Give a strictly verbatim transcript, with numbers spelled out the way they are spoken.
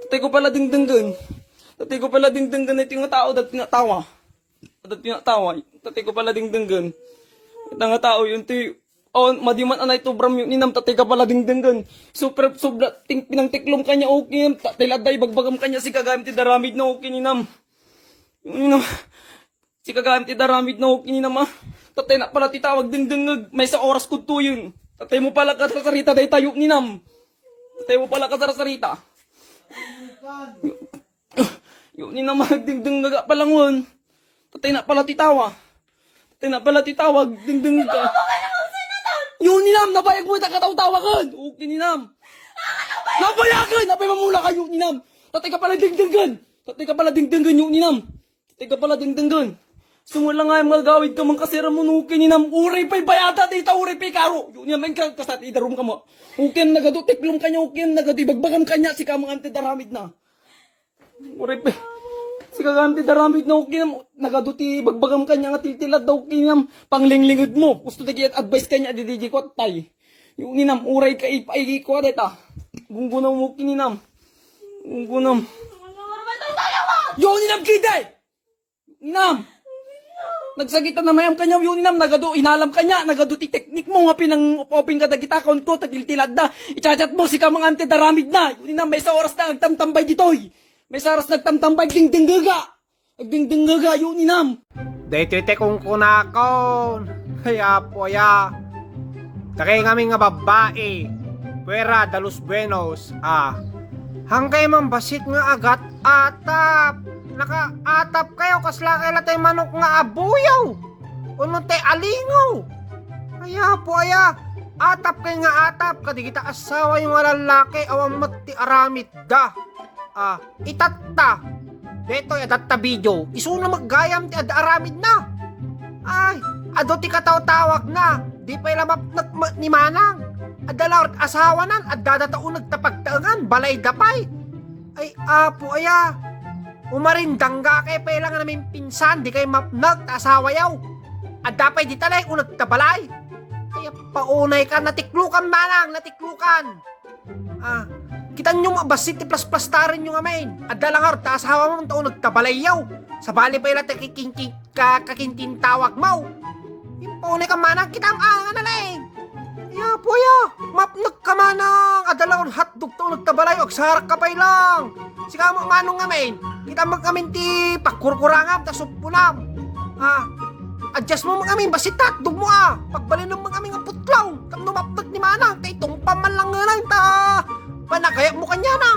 Tatay ko pala dingdinggen. Tatay ko pala dingdinggen iti nga tao, dati nga tawa. Dati nga tawa. Tatay ko pala dingdinggen. Ita nga tao, yun ti, oh, madiman anay to bram yun, ninam, tatay ka pala dingdinggen. Super, sobra, ting, pinangtiklom kanya, okay, ninam, tatay ladda, ibagbagam kanya, si kagayam ti daramid na, okay, ninam. Ninam, si kagayam ti daramid na, okay, ninam, ah. Tatay na pala ti tawag, dingdingeg, maysa oras kudto yun. Tatay mo pala kasarsarita, dayta, yun, ninam. Tatay mo pala kasarsarita. Yun, ninam, ah, dingdingeg, palangon. Tatay na pala ti tawa. Tatay na pala ti tawag, dingdingeg ka. Yun, ninam, nabayag mo, ita kataw-tawagan. Okay, ninam. Nabayagan, nabay mamula kayo, ninam. Tatay ka pala dingdinggan. Tatay ka pala dingdinggan, yun, ninam. Tatay ka pala dingdinggan. Sumula nga yung mga gawid ka, mang kasira mo, okay, ninam. Uray pa'y bayada, dita, uray pa'y karo. Yun, ninam, ang kasat, idarum ka mo. Okay, nagadu, tiklom kanya, okay, nagadu, ibagbagam kanya, si kamang antidaramid na. Uray pa'y, si kamang antidaramid na, okay, ninam. Nagadu, ti ibagbagam kanya, nga tiltilad daw, okay, ninam. Panglinglingud mo. Gusto na kaya advice kanya, di, di, di, ko, tay. Yung ninam, uray ka ipaigi ko, deta. Gunggunaw mo kininam. Gunggunam. Yung ninam, kide! Ninam! Nagsagita na mayam kanya, yung ninam, nagadu, inalam kanya, nagadu ti teknik mo, nga pinang-open ka dagita, account ko, tagiltilad da. I-chat mo, si kamang antidaramid na. Yung ninam, maysa oras na, agtamtambay ditoy. Maysa oras na agtamtambay, dingdinggaga. Agdingdinggaga, yun, ninam. Daytoy ti kunkunakon. Ay, apo, aya. Dagay ngamin nga babbai. Fuera de los buenos. Ah. Hangkay man bassit nga agat-atap. Nakaatap kayo, kasla kay latay manok nga abuyaw. Uno tay alingaw. Ay, apo, aya. Atap kay nga atap. Kadigita asawa yung nga lalaki. Awan met ti aramid da. Ah, itatta. Detoy, adatta video. Isuna met gayam ti ad-aramid na. Ay, adu ti kataw-tawag na. Di pay la mapnek met ni Manang. Adda la asawanan, adda da ta uneg ta pagtaengan, balay da pay. Ay, apo, aya. Umarindangga kay pay la nga namin pinsan, di kay mapnek ta asawa yaw. Adda pay di talay, uneg ta balay. Ay, paunay ka, natiklukan, Manang, natiklukan. Ah, kitanyo mo, bassit ti plasplastarenyo ngamin. Adda la ngarud ta asawa mo, ta uneg ta balayyo. Sabali pay la ti kikinki-, ka-, kakintintawag mo. Impunay ka manang kitam, ah, nga nalaing. Ya, puya, mapnek ka manang. Adda la ngarud hotdog ta uneg ta balayyo, agsarak ka pay lang. Sika mo, manong ngamin. Kita mo ngamin ti pakurkurangam, ta suppunam. Ah, adjust mo ngamin, bassit ta hotdog mo, ah. Pagbalin mo ngamin nga putlaw. Tapno mapnek ni manang, ta itong pamanlanganan, ta panagayap mo kanya na.